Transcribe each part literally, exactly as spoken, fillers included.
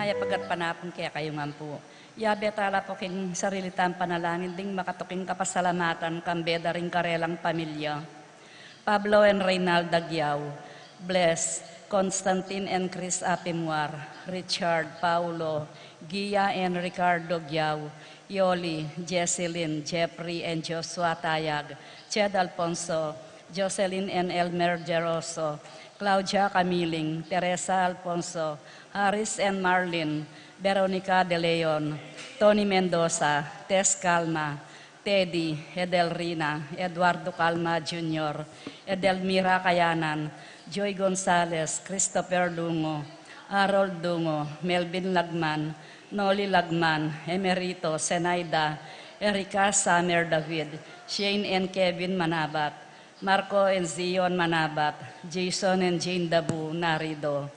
Pepagat panapun kekayu ngan pu. Yabe tala pu king sarili tang panalangin ding makatuking kapasalamatan kambe da ring karelang pamilya. Pablo and Reynalda Giao, Bless, Constantine and Chris Apimuar, Richard, Paulo, Gia and Ricardo Giao, Yoli, Jesselyn, Jeffrey and Joshua Tayag, Ched Alfonso, Jocelyn and Elmer Geroso, Claudia Camiling, Teresa Alfonso, Harris and Marlin, Veronica De Leon, Tony Mendoza, Tess Calma, Teddy, Edelrina, Eduardo Calma Junior, Edelmira Kayanan, Joy Gonzalez, Christopher Dungo, Harold Dungo, Melvin Lagman, Noli Lagman, Emerito, Senaida, Erica Summer David, Shane and Kevin Manabat, Marco and Zion Manabat, Jason and Jane Dabu Narido.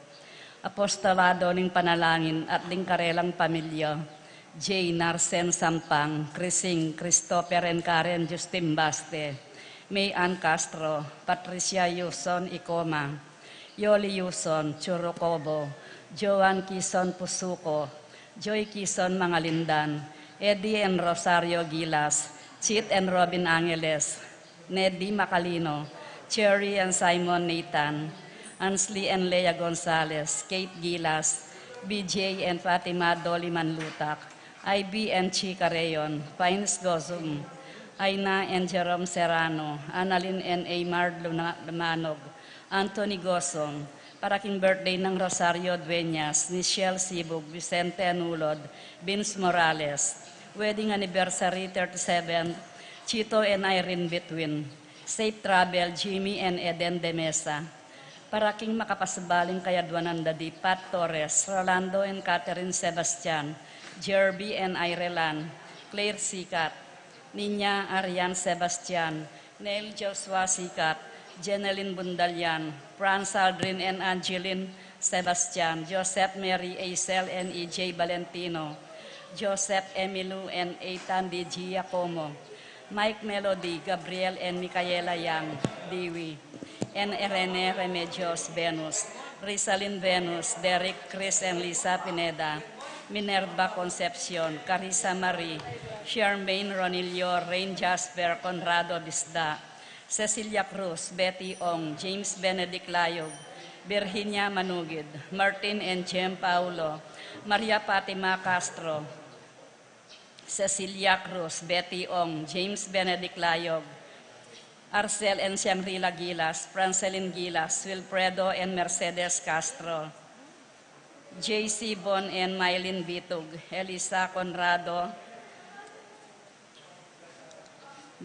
Apostolado ning Panalangin at ding karelang pamilya, Jay Narsen Sampang, Crising, Christopher and Karen Justin Baste, May Ann Castro, Patricia Yuson Icoma, Yoli Yuson Churucobo, Joan Kison Pusuco, Joy Kison Mangalindan, Eddie and Rosario Gilas, Chit and Robin Angeles, Neddy Macalino, Cherry and Simon Nathan, Ansley and Lea Gonzalez, Kate Gilas, B J and Fatima Doliman Lutak, Ivy and Chica Rayon, Pines Gozum, Aina and Jerome Serrano, Annalyn and Aymar Luna-, Lumanog, Anthony Gozum, para king birthday nang Rosario Dueñas, Nichelle Sibug, Vicente Anulod, Vince Morales, wedding anniversary thirty-seven, Chito and Irene Between, safe travel, Jimmy and Eden de Mesa. Para king makapasbaling kayadwanan da di Pat Torres, Rolando and Catherine Sebastian, Jerby and Irelan, Claire Sikat, Niña Arian Sebastian, Neil Joshua Sikat, Jeneline Bundalian, Franz Aldrin and Angeline Sebastian, Joseph Mary Aisel and E J Valentino, Joseph Emilu and Ethan D G Giacomo, Mike Melody, Gabriel and Micaela Yang, Diwi, and Irene Remedios Venus, Rizalin Venus, Derek, Chris and Lisa Pineda, Minerva Concepcion, Carissa Marie, Charmaine Ronilio, Rain Jasper, Conrado Disda, Cecilia Cruz, Betty Ong, James Benedict Layog, Virginia Manugid, Martin and Jem Paulo, Maria Fatima Castro, Cecilia Cruz, Betty Ong, James Benedict Layog, Arcel and Shangri-La Gilas, Francelin Gilas, Wilfredo and Mercedes Castro, J C Bon and Mylene Bitug, Elisa Conrado,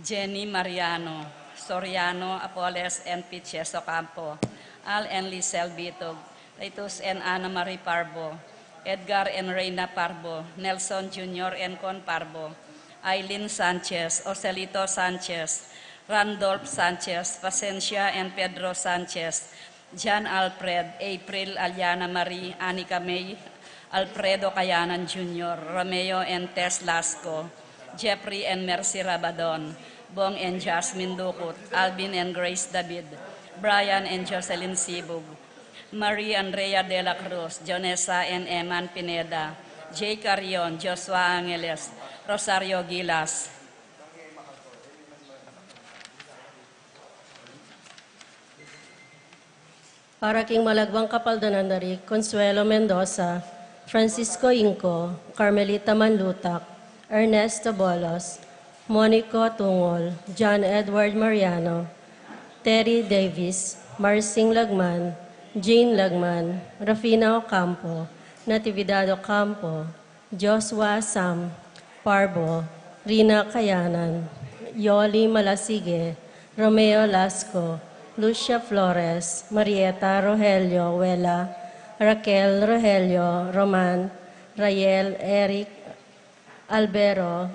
Jenny Mariano, Soriano Apoles and Piches Ocampo, Al and Lisel Bitug, Titus and Ana Marie Parbo, Edgar and Reina Parbo, Nelson Junior and Con Parbo, Aileen Sanchez, Ocelito Sanchez, Randolph Sanchez, Pacencia and Pedro Sanchez, John Alfred, April, Aliana Marie, Anika May, Alfredo Kayanan Junior, Romeo and Tess Lasco, Jeffrey and Mercy Rabadon, Bong and Jasmine Ducut, Alvin and Grace David, Brian and Jocelyn Sibug, Marie Andrea de la Cruz, Jonesa and Eman Pineda, Jay Carrion, Joshua Angeles, Rosario Gilas. Para king malagwang kapaldanan da ri Consuelo Mendoza, Francisco Inco, Carmelita Manlutak, Ernesto Bolos, Monico Tungol, John Edward Mariano, Terry Davis, Marsing Lagman, Jane Lagman, Rufina Ocampo, Natividad Ocampo, Joshua Sam Parbo, Rina Kayanan, Yoli Malasige, Romeo Lasco, Lucia Flores, Marieta Rogelio Wela, Raquel Rogelio Roman, Rael Eric Albero,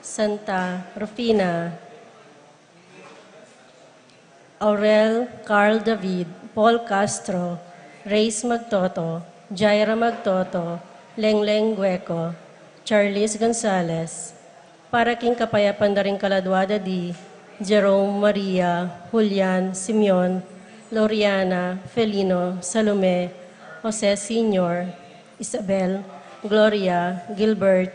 Santa Rufina, Aurel, Carl David, Paul Castro, Reyes Magtoto, Jaira Magtoto, Lengleng Gueco, Charles Gonzalez. Para king kapayapan da ring kaladua da di Jerome, Maria, Julian, Simeon, Loriana, Felino, Salome, Jose Senior, Isabel, Gloria, Gilbert,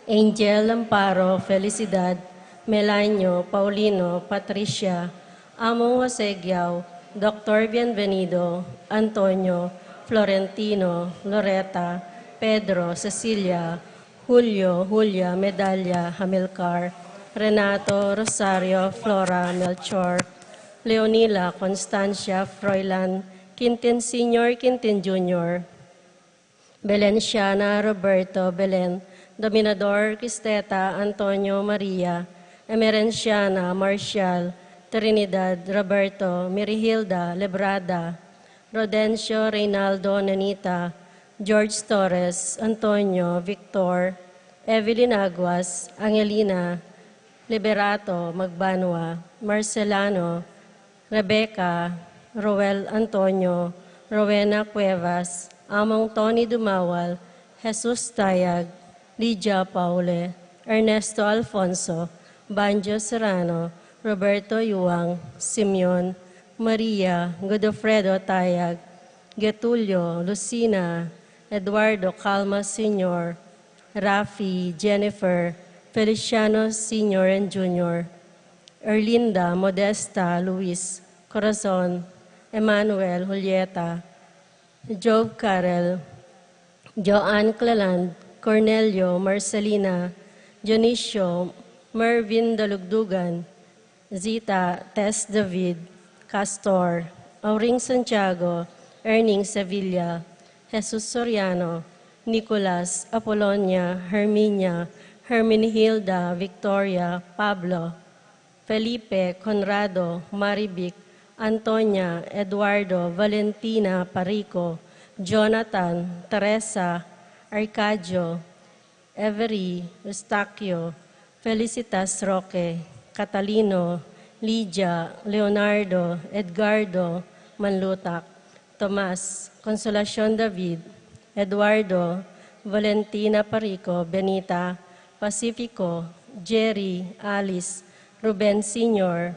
Angel, Amparo, Felicidad, Melanio, Paulino, Patricia, Among Jose Giao, Doktor Bienvenido, Antonio, Florentino, Loreta, Pedro, Cecilia, Julio, Julia, Medalia, Hamilcar, Renato, Rosario, Flora, Melchor, Leonila, Constancia, Froilan, Quintin Senior, Quintin Junior, Belenciana, Roberto, Belen, Dominador, Cristeta, Antonio, Maria, Emerenciana, Marcial, Trinidad, Roberto, Mirihilda, Lebrada, Rodencio, Reynaldo, Nenita, George Torres, Antonio, Victor, Evelyn Aguas, Angelina, Liberato, Magbanua, Marcelano, Rebecca, Roel Antonio, Rowena Cuevas, Among Tony Dumawal, Jesus Tayag, Lydia Paule, Ernesto Alfonso, Banjo Serrano, Roberto Yuang, Simeon, Maria, Godofredo Tayag, Getulio, Lucina, Eduardo Calma Senior, Rafi, Jennifer, Feliciano Senior and Junior, Erlinda, Modesta, Luis, Corazon, Emmanuel, Julieta, Job Carel, Joanne Cleland, Cornelio, Marcelina, Dionisio, Mervin Dalugdugan, Zita, Tess David, Castor, Auring Santiago, Erning Sevilla, Jesus Soriano, Nicolas, Apolonia, Herminia, Hermenegilda, Victoria, Pablo, Felipe, Conrado, Marivic, Antonia, Eduardo, Valentina, Parico, Jonathan, Teresa, Arcadio, Avery, Eustaquio, Felicitas, Roque, Catalino, Lydia, Leonardo, Edgardo, Manlutak, Tomas, Consolacion, David, Eduardo, Valentina, Parico, Benita, Pacifico, Jerry, Alice, Ruben Senior,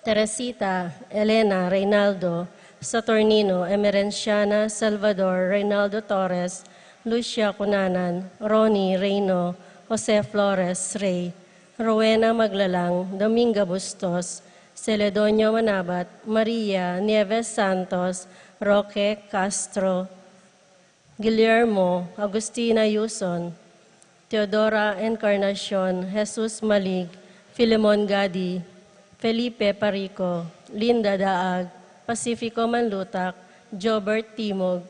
Teresita, Elena, Reynaldo, Saturnino, Emerenciana, Salvador, Reynaldo Torres, Lucia Cunanan, Ronnie, Reyno, Jose Flores, Rey, Rowena Maglalang, Dominga Bustos, Celedonio Manabat, Maria, Nieves Santos, Roque Castro, Guillermo, Agustina Yuson, Teodora Encarnacion, Jesus Malig, Filemon Gadi, Felipe Parico, Linda Daag, Pacifico Manlutak, Jobert Timog,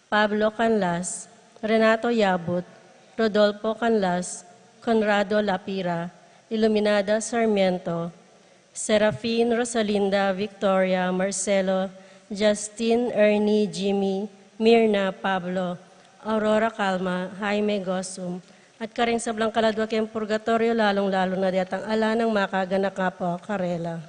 Pablo Canlas, Renato Yabut, Rodolfo Canlas, Conrado Lapira, Iluminada Sarmiento, Serafin, Rosalinda, Victoria, Marcelo, Justin, Ernie, Jimmy, Mirna, Pablo, Aurora Calma, Jaime Gosum, at karing sablang kaladwa king purgatorio, lalung-lalu na detang ala nang makaganaka pa karela.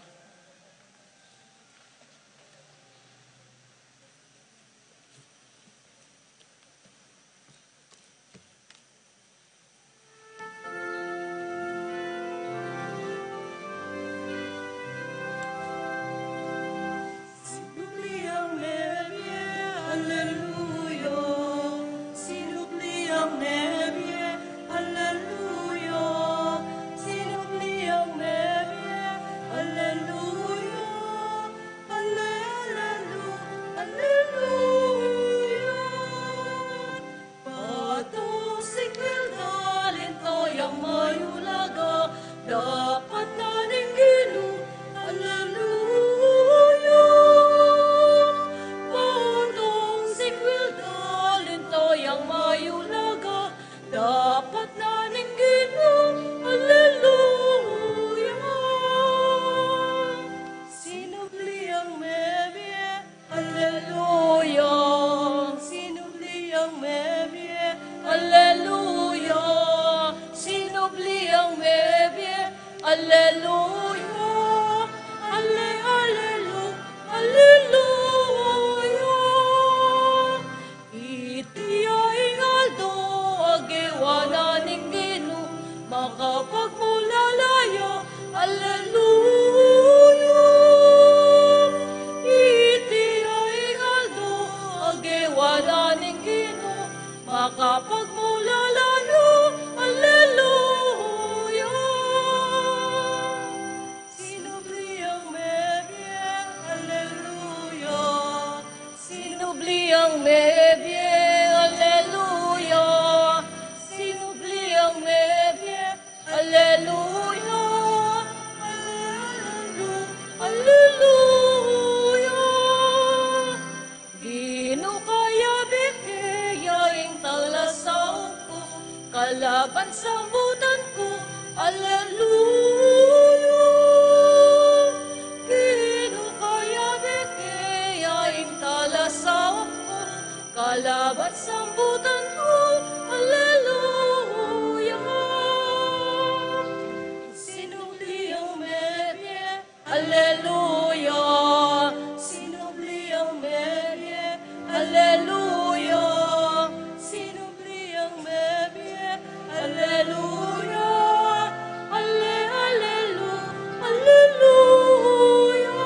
mebie, aleluya. Sinubli ang mebie, aleluya. Aleluya, aleluya. Ginu, kayabe ke ya ing talasaup ku, kalaban sambutan ku, aleluya. Ginu, kayabe ke ya ing talasaup ku, kalaban sambutan ku, aleluya. Sinubli ang mebie, aleluya. Sinubli ang mebie, aleluya. Sinubli ang mebie, aleluya. Ale, alelu, aleluya.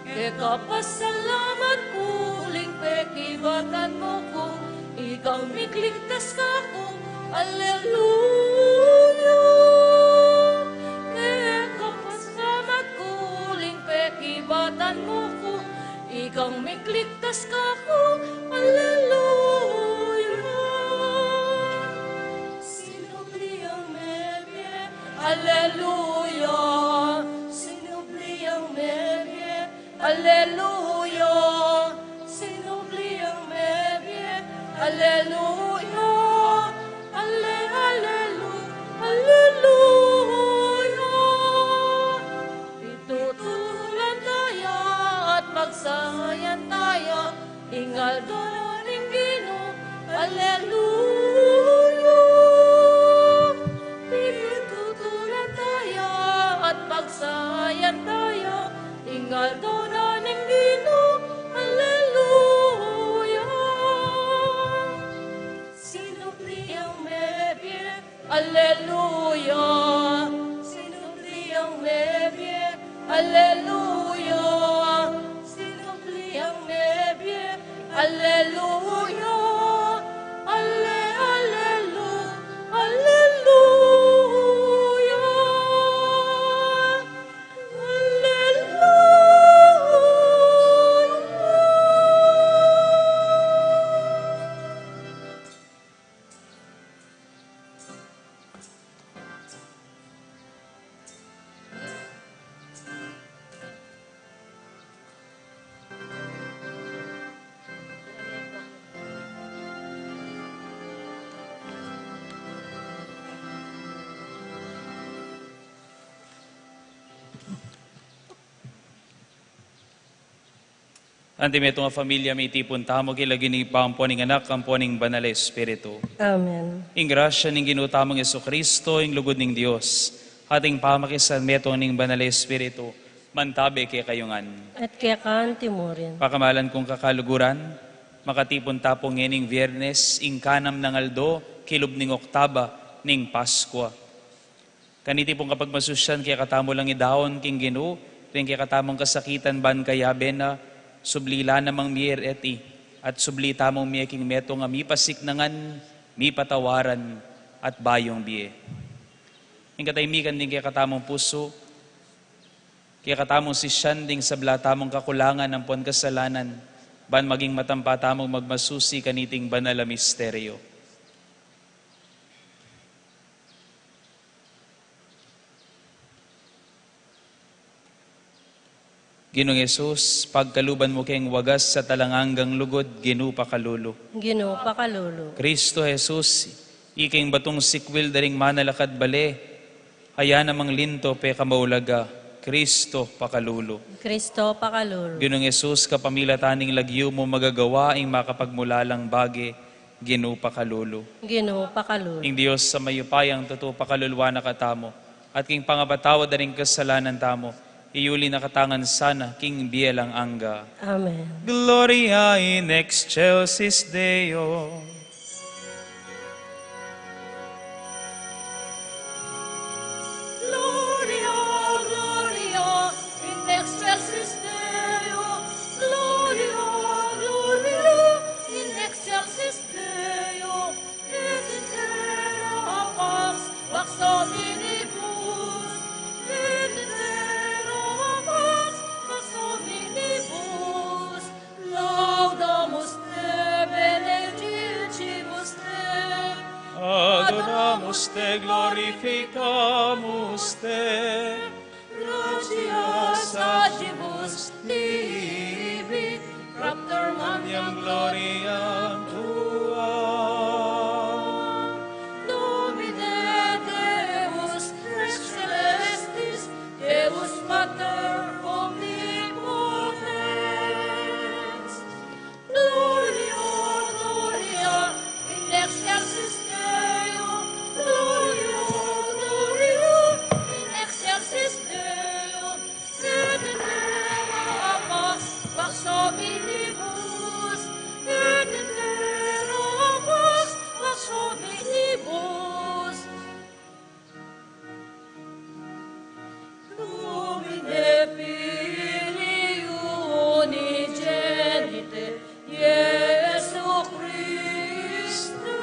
Keka pasalamat ku ling pekibatan mu ku, ikang mikligtas kaku, aleluya. Keka pasalamat ku ling pekibatan mu ku, ikang mikligtas kaku, aleluya. Sinubli ang mebie, aleluya. Sinubli ang mebie, aleluya. Sinubli ang mebie, aleluya. Ale, alelu, aleluya. Pitutulan taya at pagsayan taya ing aldo na ning Ginu, aleluya. Pitutulan taya at pagsayan taya ing aldo na ning Ginu, aleluya. Sinubli ang mebie, aleluya. Sinubli ang mebie, aleluya. Sinubli ang mebie, aleluya. Ale, alelu, aleluya. Aleluya. Anti metung a familia, mitipun tamu king lagyu ning Ibpa, ampo ning Anak, ampo ning Banal a Espiritu. Amen. Ing grasya ning Ginu tamung Jesucristo, ing lugud ning Dios, at ing pamakisan metung ning Banal a Espiritu, mantabe kekayu ngan. At keka anti murin. Pakamalan kung kakaluguran, makatipun ta pu ngening Biernes, ing kanam nang aldo king lub ning oktaba ning Paskua. Kaniti pung kapagmasusyan, kekatamu lang idaun king Ginu ring kekatamung kasakitan ban kayabe na, subli la namang mie reti, at subli tamung mie king metung a mipasiknangan, mipatawaran, at bayung bie. Ing katahimikan ding kekatamung pusu, kekatamung sisian ding sabla tamung kakulangan ampon kasalanan, ban maging matampa tamung magmasusi kaniting banal a misteryo. Ginung Jesus, pagkaluban mu keng wagas at alang anggang lugud, Ginu pakalulu. Ginu pakalulu. Kristo Jesus, ikeng batung sikwil da ring manalakad bale, aya namang linto pekamaulaga, Kristo pakalulu. Kristo pakalulu. Ginung Jesus, kapamilatan ning lagyu mu magagawa ing makapagmulalang bage, Ginu pakalulu. Ginu pakalulu. Ing Dios a mayupayang tutu pakaluluan na katamu, at king pangapatawad da ring kasalanan tamu, iyuli na katamu ngan sana king bie alang angga. Amen. Gloria in excelsis Deo. Gloria, gloria in excelsis Deo. Gloria, gloria in excelsis Deo. Et in terra pax, pax hominibus. Et in terra pax, pax hominibus. Laudam Ficamus te. Gratia sagibus tibi, raptor magnam gloriam tuam. Domine Deus, Rex celestis, Deus Pater omnipotens. Gloria, Gloria in excelsis Deo, Gloria, Gloria in excelsis Deo, et in terra pax, pax hominibus, et in terra pax, pax hominibus. Domine Filii unigenite, Iesu Christe,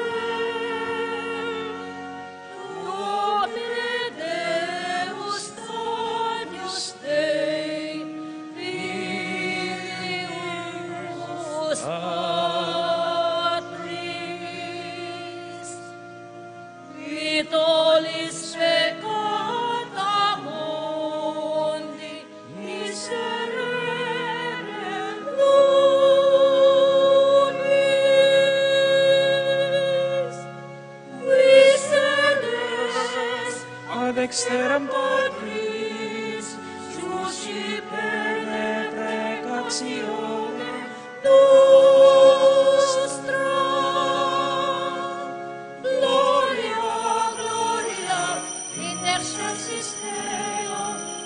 Domine Deus, Agnus Dei, Filius Patris, qui tollis peccata mundi, miserere nobis. Qui sedes ad exteram Patris, suciper me precatione nostra. Gloria, Gloria in excelsis Deo,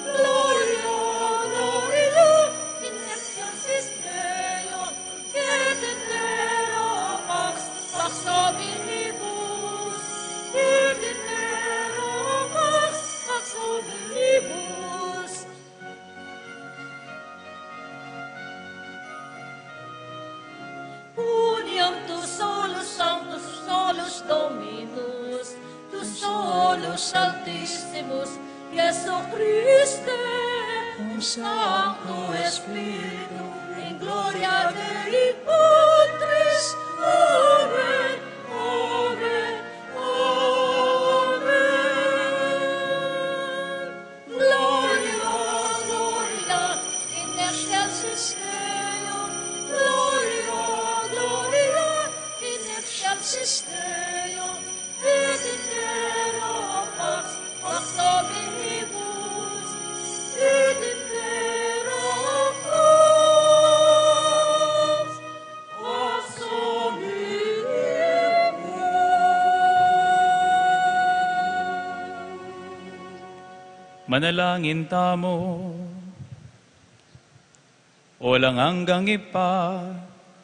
Gloria, Gloria in excelsis Deo, et in terra pax, pax hominibus, et in terra pax, pax hominibus. Uniam tu solus sanctus, solus Dominus, tu solus Altissimus, Iesu Christe, cum Sancto Spiritu, in gloria Dei Patris. Amen, amen, amen. Gloria, Gloria in excelsis Deo, Gloria, Gloria in excelsis Deo, et in terra pax, pax hominibus, et in terra pax, pax hominibus. Manalangin tamu. O alang anggang Ibpa,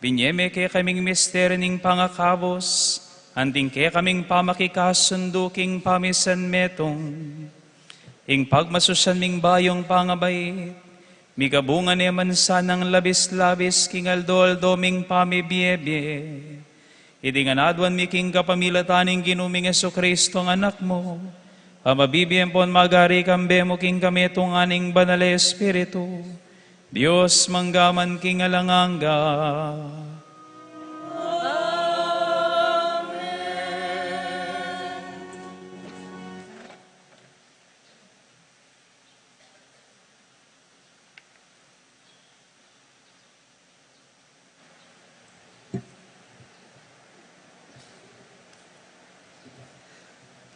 binye me kekaming misteryu ning pangakabus, anting kekaming pamakikasundu king pamisanmetung. Ing pagmasusyan ming bayung pangabait, mikabunga ne man sanang labis-labis king aldo-aldo ming pamibiebie. Iti ngan aduan mi king kapamilatan ning Ginu ming Jesucristo a Anak mu, a mabibie ampon magari kambe mu king kametungan ning Banal a Espiritu, Dios mangga man king alang angga. Amen.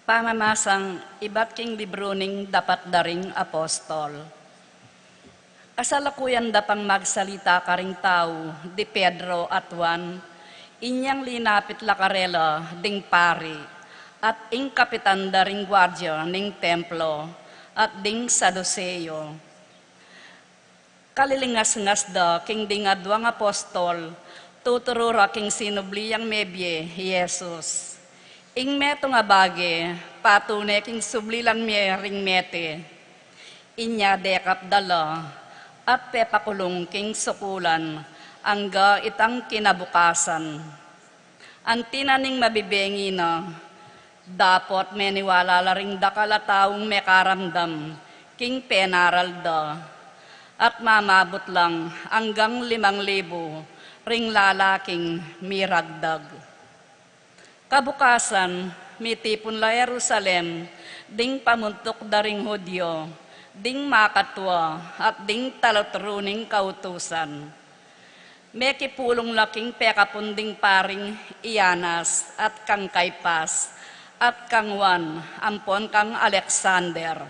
Pamamasang ibat king libru ning Dapat da ring Apostol. Kasalukuyan da pang magsalita karing tau di Pedro at Juan, inyang linapit la karela ding pari, at ing kapitan da ring guardia ning templo, at ding Saduseo. Kalilingas-ngas da king ding aduang apostol, tuturu ra king sinubli yang mebie i Jesus. Ing metung a bage, patune king subli lang mie ring mete. Inya dekap da la, at pepakulung king sukulan, angga itang kinabukasan. Anti na ning mabibengi na, dapot meniwala la ring dakal a taung mekaramdam king penaral da, at mamabut lang anggang limang libu ring lalaking miragdag. Kabukasan, Mitipun la Jerusalem ding pamuntuk da ring Judio, ding makatua at ding talutru ning kautusan. Mekipulung la king pekapun ding paring i Anas at kang Kaypas at kang Juan ampon kang Alexander.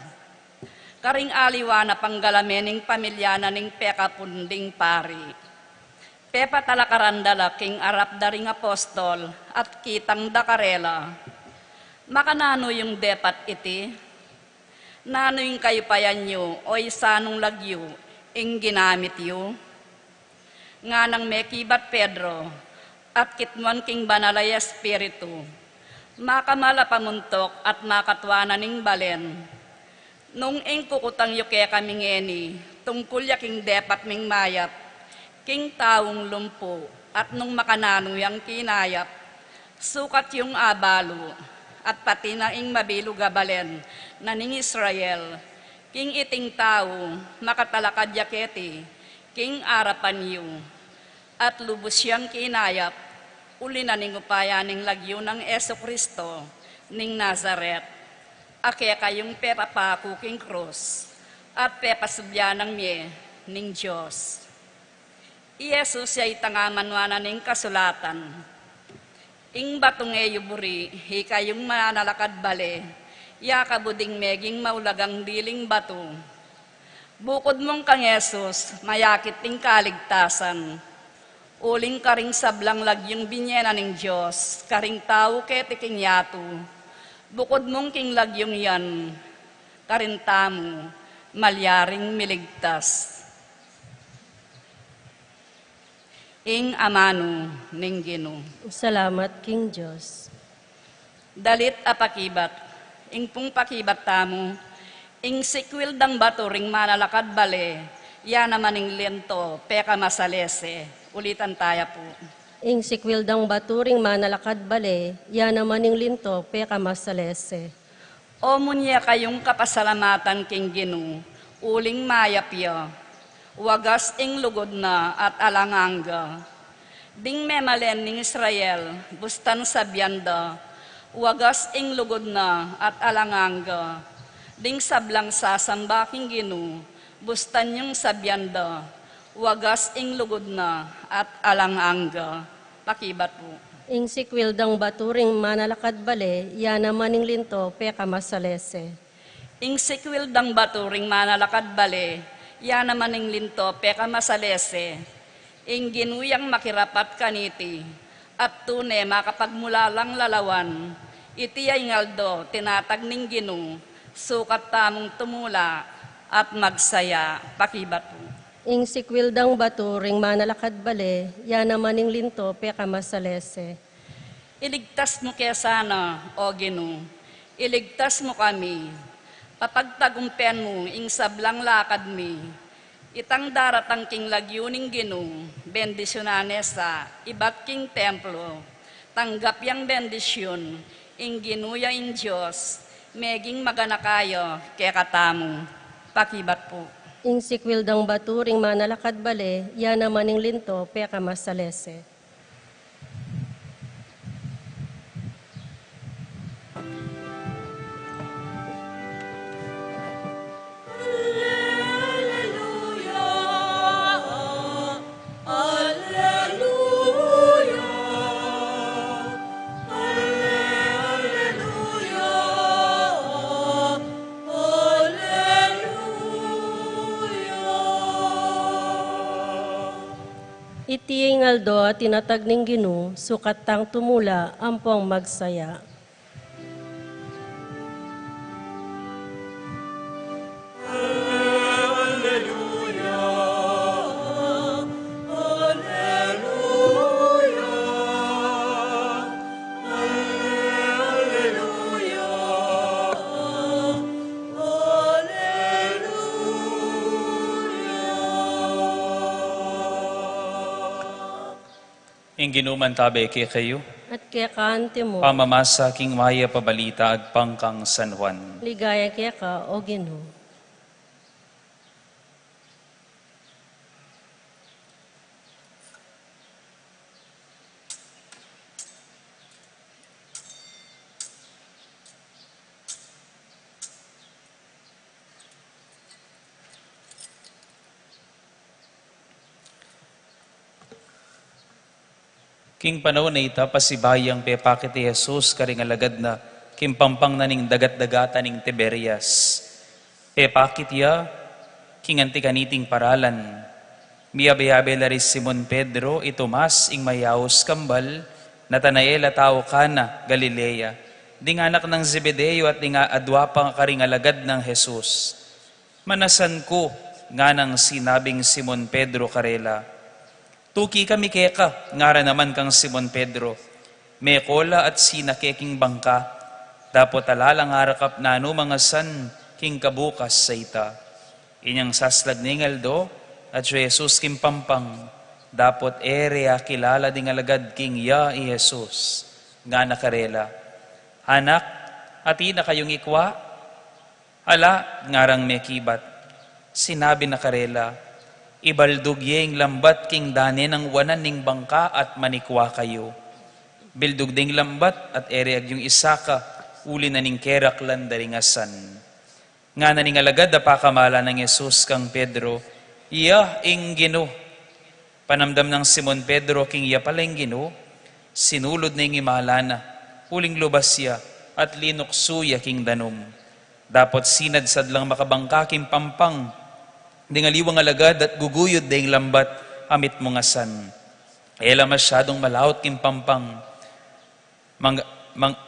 Karing aliwa na panggalame ning pamilya na ning pekapun ding pari, pepatalakaran da la king arap da ring apostol at kitang da karela, "Makananu yung depat iti? Nanu ing kayupayan yu o isanung lagyu ing ginamit yu?" Nganang mekibat Pedro at kitmuan king Banal a Espiritu, makamal a pamuntuk at makatua na ning balen. Nung ing kukutang yu kekami ngeni tungkul ya king depat ming mayap king taung lumpu, at nung makananu yang kinayap, sukat yung abalu, at pati na ing mabilug a balen na ning Israel, king iting tau makatalakad ya keti king arapan yu, at lubus yang kinayap uli na ning upaya ning lagyu nang Jesu-Cristo ning Nazaret, a kekayung pepapaku king krus at pepasubyan nang mie ning Dios. I Jesus ya itang amanwa na ning kasulatan. Ing batung e yu buri, ikayung manalakad bale, ya kabu ding meging maulagang diling batu. Bukud mung kang Jesus mayakit ing kaligtasan. Uling karing sablang lagyung binye na ning Dios karing tau keti king yatu, bukud mung king lagyung yan, karin tamu malyaring miligtas. Ing amanu ning Ginu. Salamat king Dios. Dalit a pakibat. Ing pung pakibat tamu, ing sikwil dang batu ring manalakad bale, ya naman ing linto pekamasalese. Ulitan taya pu. Ing sikwil dang batu ring manalakad bale, ya naman ing linto pekamasalese. O munye kayung kapasalamatan king Ginu, uling mayap ya, wagas ing lugud na at alang angga. Ding memalen ning Israel, bustan sabian da, wagas ing lugud na at alang angga. Ding sablang sasamba king Ginu, bustan yung sabian da, wagas ing lugud na at alang angga. Pakibat pu. Ing sikwil dang batu ring manalakad bale, ya naman ing linto pekamasalese. Ing sikwil dang batu ring manalakad bale, ya naman ing linto pekamasalese. Ing Ginu yang makirapat kaniti, at tune makapagmulalang lalawan. Iti ya ing aldo tinatag ning Ginu, sukat tamung tumula at magsaya. Pakibat pu. Ing sikwil dang batu ring manalakad bale, ya naman ing linto pekamasalese. Iligtas mu ke sana, O Ginu, iligtas mu kami. Papagtagumpen mu ing sablang lakad mi. Itang daratang king lagyu ning Ginu, bendisyunan ne sa ibat king templo. Tanggap yang bendisyun, ing Ginu ya ing Dios, meging maganaka ya kekatamu. Pakibat pu. Ing sikwil dang batu ring manalakad bale, ya naman ing linto pekamasalese. Iti ing aldo a tinatag ning Ginu, sukat tang tumula ampong magsaya. Ing Ginu mantabe kekayu. At keka antimu. Pamamasa king mayap a balita agpang kang San Juan. Ligaya keka, O Ginu. King panaun a ita, pasibayu yang pepakit i Jesus karing alagad na king pampang na ning dagat-dagatan ning Tiberias. Pepakit ya king anti kaniting paralan. Miyabe-yabe la ri Simon Pedro, i Tomas ing mayaus kambal, Natanael at tau Cana, Galilea, ding anak nang Zebedeo, at ding adua pa karing alagad nang Jesus. "Manasan ku," nganang sinabing Simon Pedro karela. "Tuki kami keka," ngara naman kang Simon Pedro. Meko la at sinake king bangka, dapot ala lang arakap nanu mang asan king kabukas a ita. Inyang saslag ne ing aldo, atsu i Jesus king pampang, dapot e re akilala ding alagad king iya i Jesus. Ngana karela, "Anak, atin na kayung ikwa?" "Ala," ngarang mekibat. Sinabi na karela, "Ibaldug ye ing lambat king dane nang wanan ning bangka at manikwa kayu." Bildug ding lambat at e re agyung isaka, uli na ning keraklan da ring asan. Ngana ning alagad a pakamalan nang Jesus kang Pedro, "Iya ing Ginu." Panamdam nang Simon Pedro king iya pala ing Ginu, sinulud ne ing imala na, uling lubas ya, at linuksu ya king danum. Dapot sinadsad lang makabangka king pampang ding aliwang alagad at guguyud de ing lambat a mitmung asan. E la masyadung malaut king pampang. Mang-, mang-,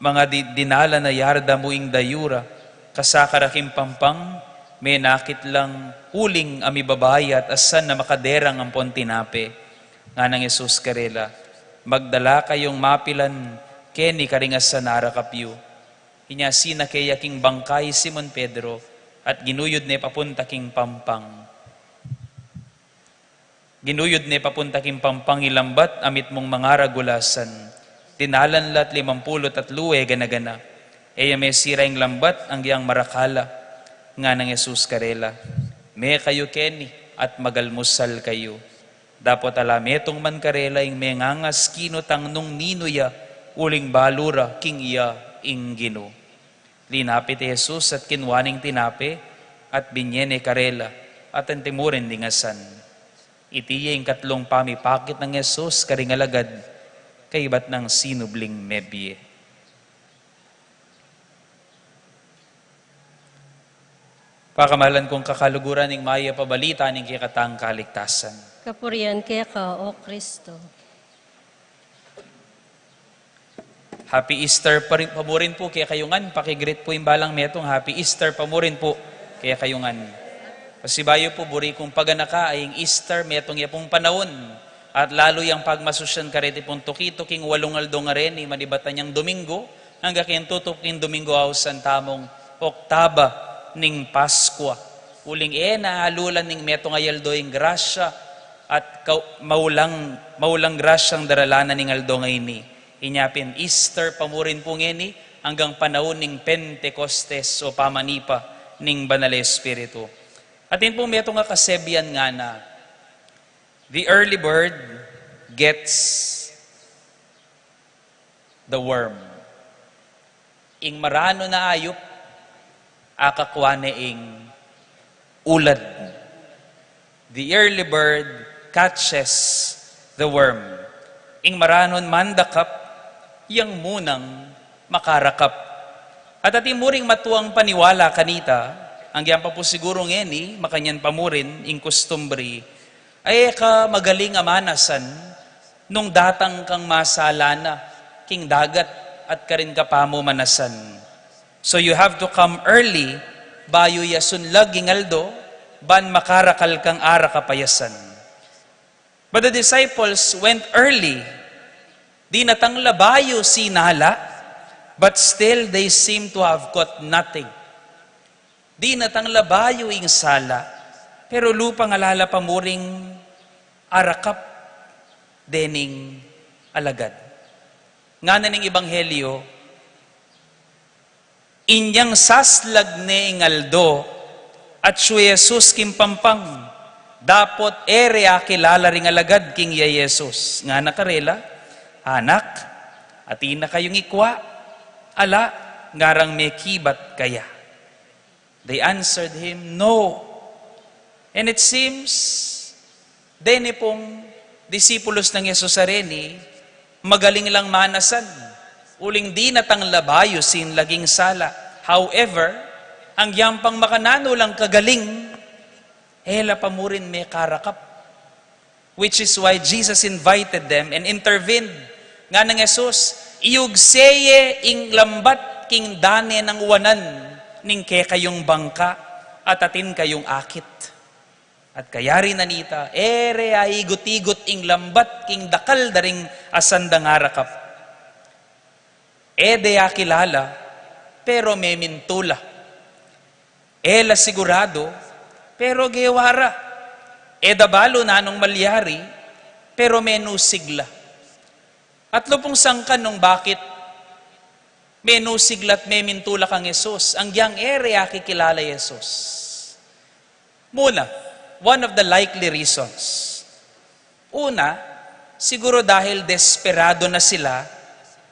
manga di-, dinalan a yarda mu ing dayu ra, kasakara king pampang, menakit lang uling a mibabai at asan a makaderang ampon tinape. Nganang Jesus karela, "Magdala kayung mapilan keni karing asan a arakap yu." Inya sinake ya king bangka i Simon Pedro, at ginuyud ne papunta king pampang. Ginuyud ne papunta king pampang i lambat a mitmung mangaragul a asan. Dinalan la't limampulu't atlu e gana-gana. E ya mesira ing lambat anggiyang marakal la. Nganang Jesus karela, "Me kayu keni at magalmusal kayu." Dapot ala metung man karela ing mengangas kinutang nung ninu ya, uling balu ra king iya ing Ginu. Linapit i Jesus at kinwa ne ing tinape, at binye ne karela, at antimurin ding asan. Iti ya ing katlung pamipakit nang Jesus karing alagad kaybat nang sinubling mebie. Pakamalan kung kakaluguran, ing mayap a balita ning kekatang kaligtasan. Kapurian keka, O Kristo. Happy Easter pa rin, pa mu rin pu kekayu ngan. Paki-greet pu ing balang metung, Happy Easter pa mu rin pu kekayu ngan. Pasibayu pu, buri kung paganaka, ing Easter metung ya pung panaun, at lalu yang pagmasusyan kareti pung tuki-tuking walung aldo ngareni, manibatan yang Domingo angga king tutuking Domingo, ausan tamung oktaba ning Paskua. Uling e na alulan ning metung a aldo ing grasya at kau-, maulang, maulang grasyang daralanan ning aldo ngeni. Inya pin Easter pa mu rin pu ngeni anggang panaun ning Pentecostes o pamanipa ning Banal a Espiritu. Atin pung metung a kasebian ngana, "The early bird gets the worm." Ing maranun a ayup, akakua ne ing ulad. The early bird catches the worm. Ing maranun mandakap, yang munang makarakap. At atin mu ring matuang paniwala kanita, anggyan pa pu siguru ngeni, makanyan pa mu rin ing kustumbri, e ka magaling a manasan nung datang kang masala na king dagat at karin ka pa mu manasan. So you have to come early, bayu ya sunlag ing aldo, ban makarakal kang arakap a asan. But the disciples went early. Dinatang la bayu sinala, but still they seem to have caught nothing. Dinatang la bayu ing sala, pero lupang ala la pa mu ring arakap dening alagad. Ngana ning Ebanghelyo, inyang saslag ne ing aldo, atsu i Jesus king pampang, dapot e re akilala ring alagad king iya i Jesus. Ngana karela, "Anak, atin na kayung ikwa?" "Ala," ngarang mekibat kaya. They answered him, "No." And it seems, deni pung disipulus nang Jesus a reni, Magaling lang manasan, uling dinatang la bayu sin laging sala. However, ang yampang makananu lang kagaling, e la pa murin mekarakap. Which is why Jesus invited them and intervened. Nganang Jesus, iyugse ye ing lambat king dane nang wanan ning kekayung bangka at atin kayung akit. At kayari na nita, e re aigut-igut ing lambat king dakal da ring asan da ngarakap. E de akilala, pero memintu la. E la sigurado, pero gewa ra. E da balu nanung malyari, pero menusig la. At lupung sangkan nung bakit menusig la at memintu la kang Jesus, anggyang e re akikilala i Jesus. Muna, one of the likely reasons. Una, siguru dahil desperado na sila,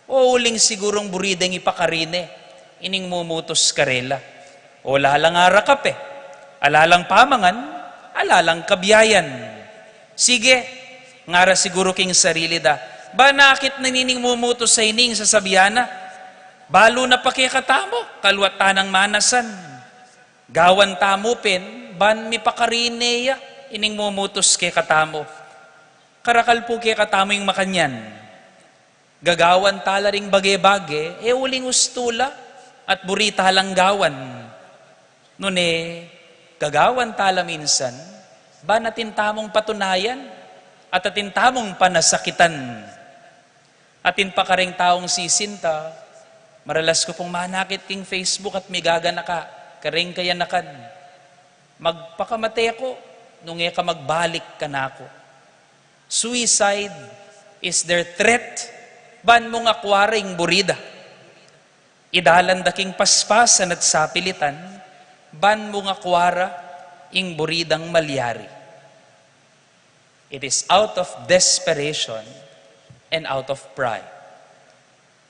o uling sigurung buri deng ipakarine ining mumutus karela. O ala lang arakap e, ala lang pamangan, ala lang kabiayan. Sige, ngara siguru king sarili da, ban akit na nining mumutus a ini ing sasabian na, balu na pa kekatamu, kaluat ta nang manasan. Gawan tamu pin, ban mipakarine ya ining mumutus kekatamu. Karakal pu kekatamu ing makanyan. Gagawan ta la ring bage-bage, e uling ustu la, at buri ta lang gawan. Nune, gagawan ta la minsan, ban atin tamung patunayan, at atin tamung panasakitan. Atin pa kareng taung sisinta, maralas ku pung manakit king Facebook at migaganaka kareng kayanakan, "Magpakamate ku nung e ka magbalik kanaku." Suicide is their threat, ban mung akua ra ing buri da. Idalan da king paspasan at sapilitan, ban mung akua ra ing buri dang malyari. It is out of desperation and out of pride.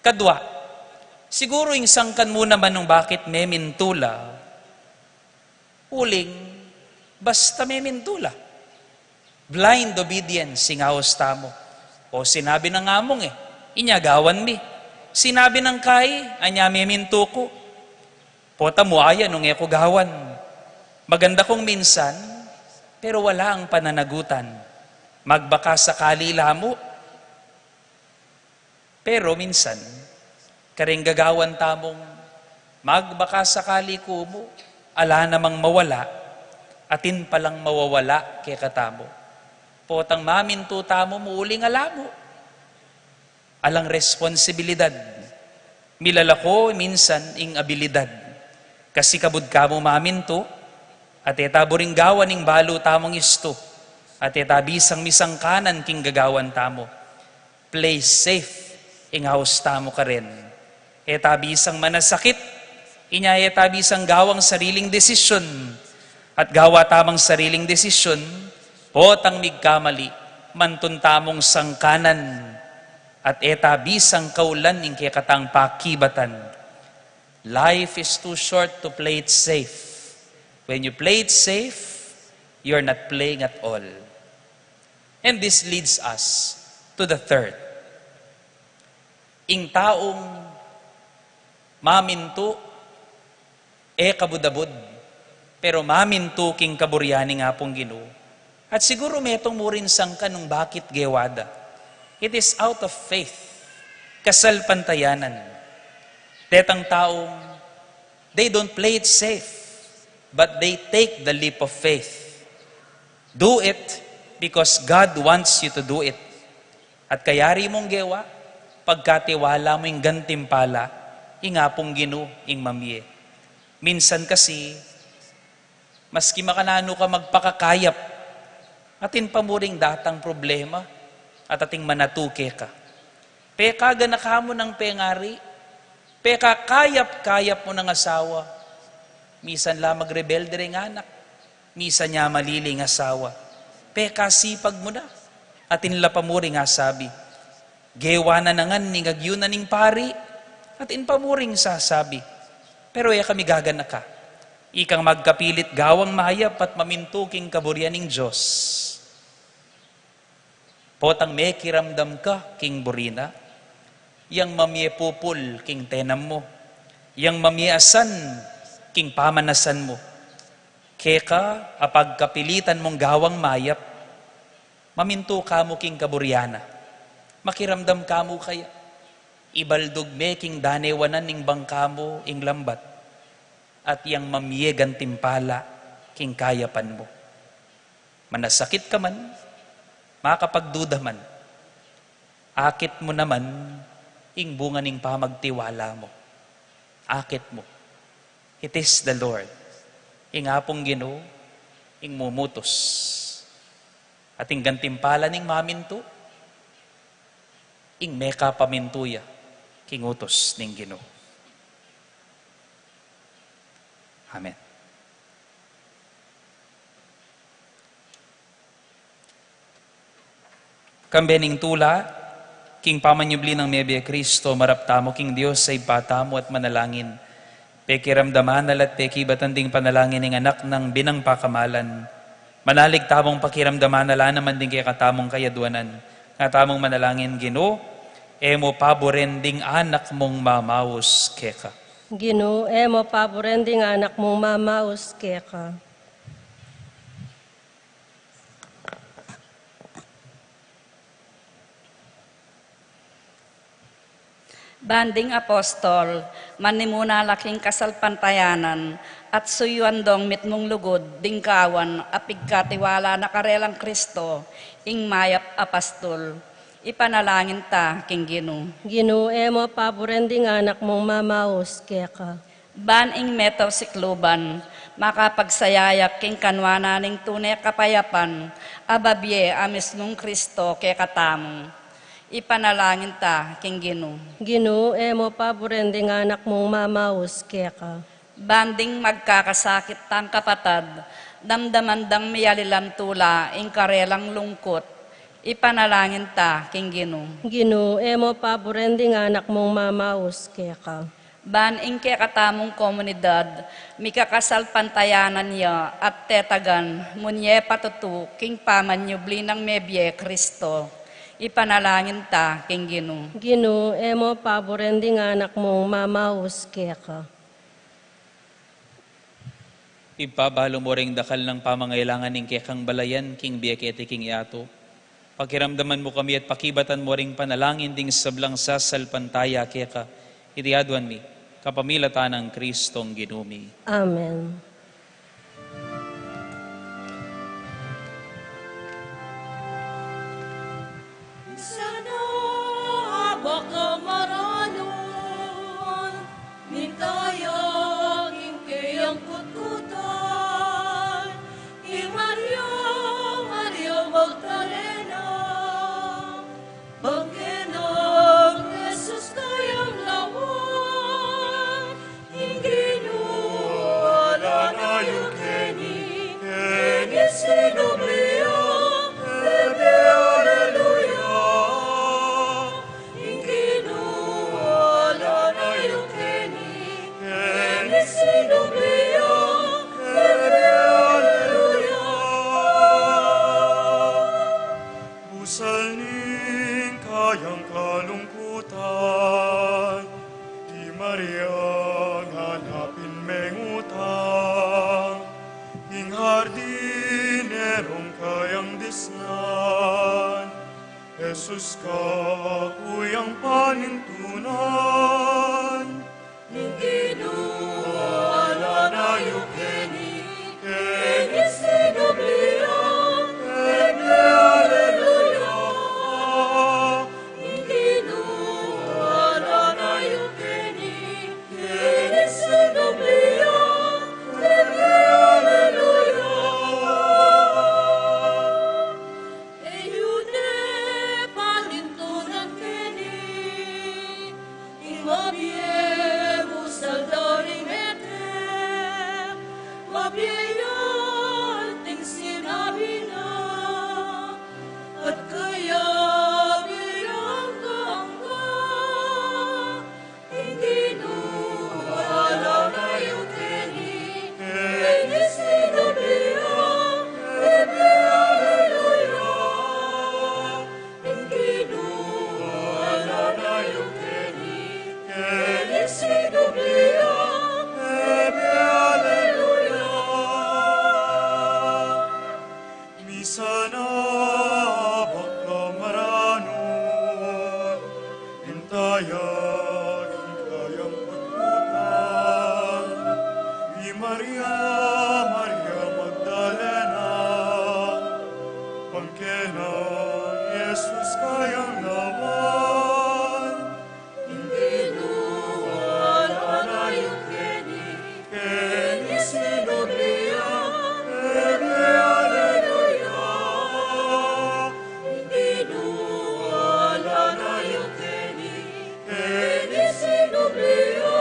Kadua, siguru ing sangkan mu naman nung bakit memintu la, uling basta memintu la. Blind obedience ing aus tamu. O sinabi nang amung e, inya gawan mi. Sinabi nang kai, anya memintu ku. Pota mu aya nung e ku gawan. Maganda kung minsan, pero wala ang pananagutan. Magbaka sakali la mu. Pero minsan, kareng gagawan tamung magbaka sakali ku mu, ala namang mawala, atin palang mawawala kekatamu. Potang mamintu tamu mu uling ala mu. Alang responsibilidad. Milalako minsan ing abilidad. Kasi kabud ka mu mamintu, at e ta buring gawan ing balu tamung istu, at e ta bisang misangkanan king gagawan tamu. Play safe ing aus tamu karen. E ta bisang manasakit, inya e ta bisang gawang sariling desisyon. At gawa tamang sariling desisyon, potang migkamali, mantun tamung sangkanan, at e ta bisang kaulan ing kekatang pakibatan. Life is too short to play it safe. When you play it safe, you're not playing at all. And this leads us to the third. Ing taung mamintu, e kabud-abud, pero mamintu king kaburian ning Apung Ginu. At siguru metung mu rin sangkan nung bakit gewa da. It is out of faith. Kasalpantayanan. Detang taung, they don't play it safe, but they take the leap of faith. Do it because God wants you to do it. At kayari mung gewa, pagkatiwala mu ing gantimpala, ing Apung Ginu ing mamie. Minsan kasi, maski makananu ka magpakakayap, atin pa mu ring datang problema, at ating manatu keka. Pekaganaka mu nang pengari, pekakayap-kayap mu nang asawa, misan la magrebelde ring anak, misan ya malili ing asawa. Pekasipag mu na, atin la pa mu ring asabi. Gewa na ngan ning agyu na ning pari, atin pa mu ring sasabi. Pero e ka migaganaka. Ikang magkapilit gawang mayap at mamintu king kaburian ning Dios. Potang mekiramdam ka king buri na, yang mamie pupul king tenam mu, yang mamie asan king pamanasan mu, keka a pagkapilitan mung gawang mayap, mamintu ka mu king kaburian na. Makiramdam ka mu kaya? Ibaldug me king danewanan ning bangka mu ing lambat, at yang mamie gantimpala king kayapan mu. Manasakit ka man, makapagduda man, akit mu naman ing bunga ning pamagtiwala mu. Akit mu. It is the Lord. Ing Apung Ginu ing mumutus. At ing gantimpala ning mamintu, ing mekapamintu ya king utus ning Ginu. Amen. Kambe ning tula, king pamanyubli nang mebie Kristo, marap tamu king Dios a Ibpa tamu at manalangin. Pekiramdaman na la't pekibatan ding panalangin ning Anak nang binang pakamalan. Manalig tamung pakiramdaman na la naman ding kekatamung kayadwanan. Nga tamung manalangin, Ginu, e mu paburen ding Anak mung mamaus keka. Ginu, e mu paburen ding Anak mung mamaus keka. Ban ding apostol, manimuna la king kasalpantayanan, at suyuan dong mitmung lugud ding kawan a pigkatiwala na karelang Kristo, ing mayap a pastul. Ipanalangin ta king Ginu. Ginu, e mu paburen ding Anak mung mamaus keka. Ban ing metasikluban, makapagsayayak king kanwanan ning tune kapayapan, a babie a mismung Kristo kekatamu. Ipanalangin ta king Ginu. Ginu, e mu paburen ding Anak mung mamaus keka. Ban ding magkakasakit tang kapatad, damdaman dang mialilan tula ing karelang lungkut. Ipanalangin ta king Ginu. Ginu, e mu paburen ding Anak mung mamaus keka. Ban ing kekatamung komunidad, mikakasalpantayanan ya at tetagan, munye patutu king pamanyubli nang mebie Kristo. Ipanalangin ta king Ginu. Ginu, e mu paburen ding Anak mung mamaus keka. Ibpa, balu mu ring dakal nang pamangailangan ning kekang balayan king bie keti king yatu. Pakiramdaman mu kami at pakibatan mu ring panalangin ding sablang sasalpantaya keka. Iti aduan mi, kapamilatan nang Kristong Ginu mi. Amen. Sana baka maranun, mintaya king keyang kutkutan, i Maria, Maria Magdalena, bang kena Jesus kayang lawan, ing Ginu ala na yu keni, keni sinubli ya, bebe aleluya. Ing Ginu ala na yu keni, keni sinubli ya, bebe aleluya. Busal ning kayang kalungkutan, i Maria ngana pin mengutang, ing hardinerong kayang disnan, Jesus kakuyang panintunan. Ing Ginu ala na yu keni, keni sinubli ya, keni aleluya. Ing Ginu ala na yu keni, keni sinubli ya, keni aleluya. E yu ne panintunan keni, ing mabie busal da ring Jesus kayang lawan. Ing Ginu ala na yu keni, keni sinubli ya, ebe aleluya. Ing Ginu ala na yu keni, keni sinubli ya,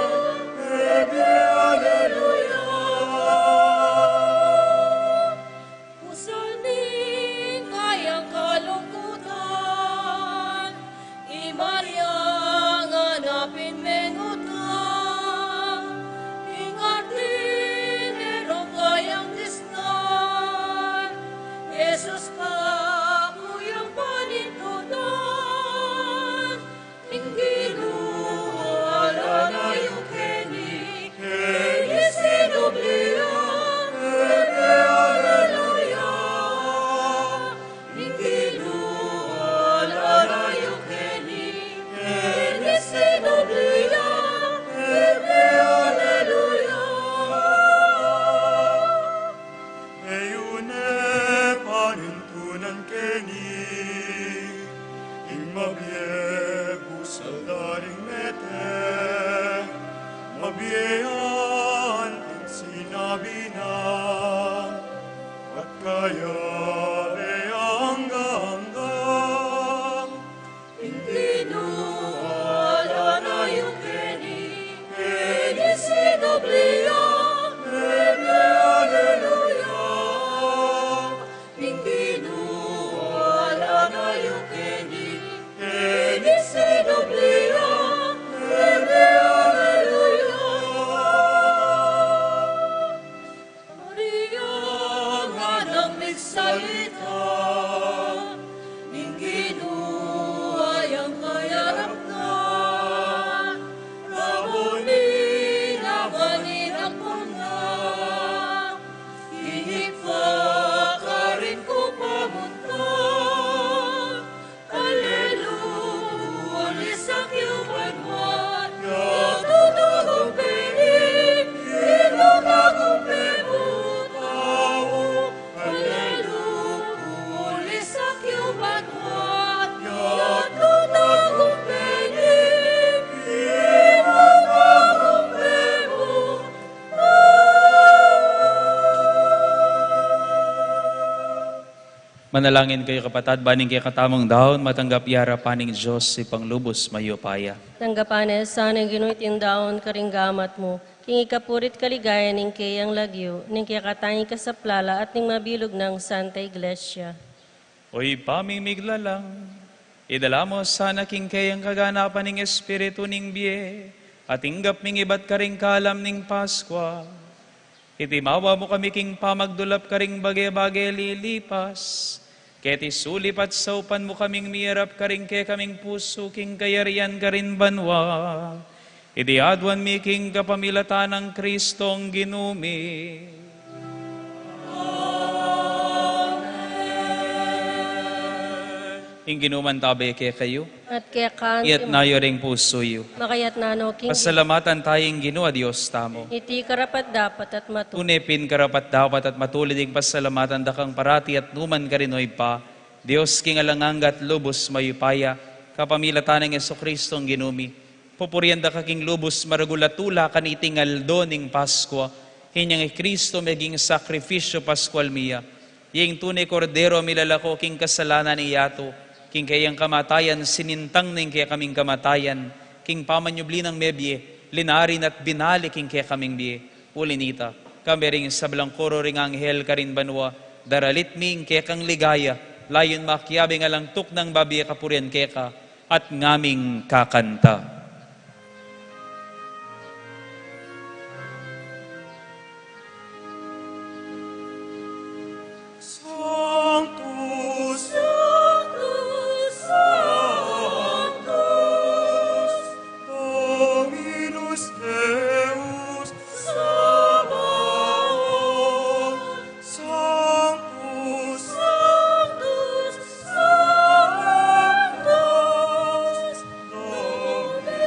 ebe aleluya. Pusal ning kayang kalungkutan, i Maria nganang pin mengutan, ing hardinero kayang tisnan, Jesus ka kuyang panindutan. Ing Ginu ala na yu keni, keni sinubli ya, ebe aleluya. Ing Ginu ala na yu keni, keni sinubli ya, ebe aleluya. E yu ne panindutan keni, ing mabie pusal da ring mete, mabie anting sinabi na, at kayabe angga-angga. Ing Ginu ala na yu keni, keni sinubli ya, ebe aleluya. Ing Ginu ala na yu keni, keni sinubli ya, ebe aleluya. Maria nganang migsalita, ing Ginu yang kayarap na, Raboni, Raboni, Rabona, ihip pa karin ku pamunta. Aleluya, ulisak yu banua, ya tutagumpe ni, ing tutagumpe mu tau. Aleluya, ulisak yu banua, ya tutagumpe ni, ing tutagumpe mu tau. Manalangin kayu, kapatad, ban ing kekatamung daun matanggap ya arapan ning Dios Ibpang lubus mayupaya. Tanggapan na sana ning Ginu iting daun karing gamat mu, king ikapuri't kaligayan ning keyang lagyu, ning kekatang ikasaplala at ning mabilug nang Santa Iglesia. O Ibpa ming miglalang, idala mu sana king keyang kaganapan ing espiritu ning bie, at tinggap ming ibat karing kalam ning Paskua. Iti mawa mu kami king pamagdulap karing bage-bage lilipas. Keti sulip at saupan mu kaming miyarap karing kekaming pusu king kayarian karin banua. Iti aduan mi king kapamilatan nang Kristong Ginu mi. Ing Ginu mantabe kekayu. At keka mu rin. Iyatas yu ring pusu yu. Makayatas no king Ginu. Pasalamatan taya ing Ginu a Dios tamu. Iti karapat-dapat at matut. Tune pin karapat-dapat at matulid ing pasalamatan da kang parati at nukaman karin, O Ibpa, Dios king alang angga at lubus mayupaya, kapamilatan nang Jesucristong Ginu mi. Pupurian da ka king lubus maragul a tula kaniting aldo ning Paskua, inyang i Kristo meging sakrifisyu Paskual mi ya. Ing tune Kordero a milalako king kasalanan ning yatu, king keyang kamatayan sinintang na ing kekaming kamatayan, king pamanyubli nang mebie, linarin at binalik ing kekaming bie. Uli nita, kambe ring sablang koro ring anghel karin banua, daralit mi ing kekang ligaya, layun makiabe ing alang tuknang babie kapurian keka, at ngaming kakanta. Sanctus, Sanctus, Sanctus, Dominus Deus Sabaoth, Sanctus, Sanctus, Sanctus, Dominus